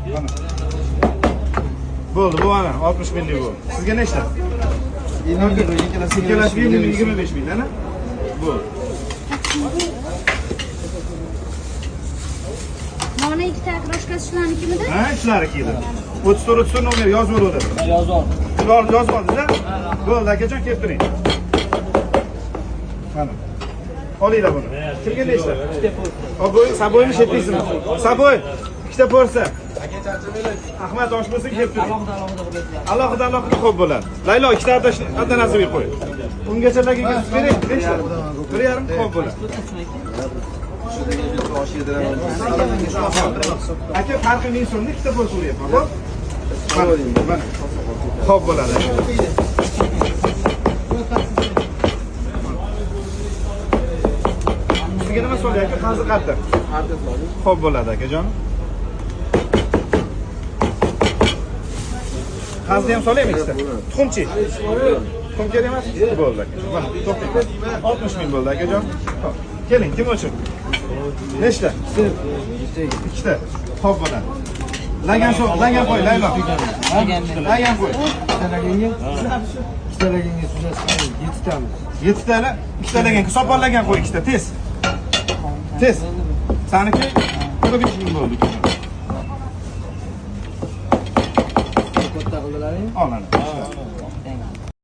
Mana. Bo'ldi, bu mana 60 minglik bu. Sizga nechta? 50 ming, ikkalasi Ikkalasi 50 ming, 25 ming, ana? Bo'ldi. Mana ikkita okroshkasi shularnikimidi? Ha, shularniki edi. 34 34 nomer yozib oldi. Yozib oldim. Yozib oldingiz-a? Bo'ldi, akajon, kelib turing. Mana. Olinglar buni. Kimga nechta? Oboy, saboymi shetliysizmi? Saboy, ikkita porsiya. Ahmad osh bo'lsin, kelib turing. Alohida alohida bo'ladi. Alohida alohida xo'p bo'ladi. Laylo, ikkita addanasini qo'y. Ungacha laginga bering, nechta? 1.5 xo'p bo'ladi. Aka, farqi 1000 so'mda ikkita porsiya uryapman, xo'p? Mana. Xo'p bo'ladi. Sizga nima so'rayapti aka? Qazi qattiq. Xo'p bo'ladi akajon. Qazni ham solaymi ikkita? Tuxumchi. Tuxum kerak emas? Bo'ldi aka. Mana, to'xtang. 60 ming bo'ldi akajon. Xo'p. Keling, kim uchun? Nechta? Ikkita. Xo'p bo'ladi. Lagan so'q, lagan qo'y, Laylo. Lagan qo'y. Ikkita laganga suzasiz, 7 tamiz. 7 tani, ikkita lagan, sopol lagan qo'y ikkita, tez. Tez. Saniki 45 ming bo'ldi. Katta qildilaring. Ol mana.